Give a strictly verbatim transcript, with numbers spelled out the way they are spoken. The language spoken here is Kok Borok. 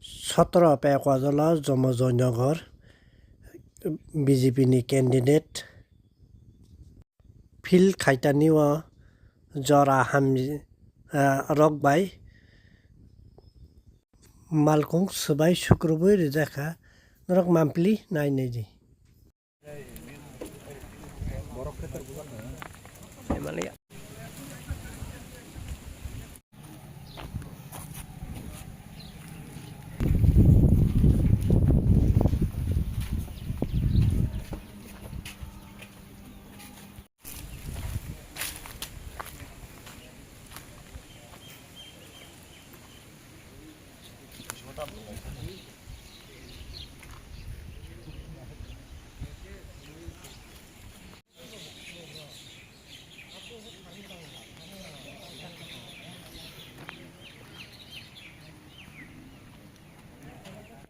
Sotro Pekwajola Jomojoynagar B J P ni candidate field khaitani o jora hamni, ah, rok bai malkhung swbai sukrubui rijak kha, norok mampli nai nai di.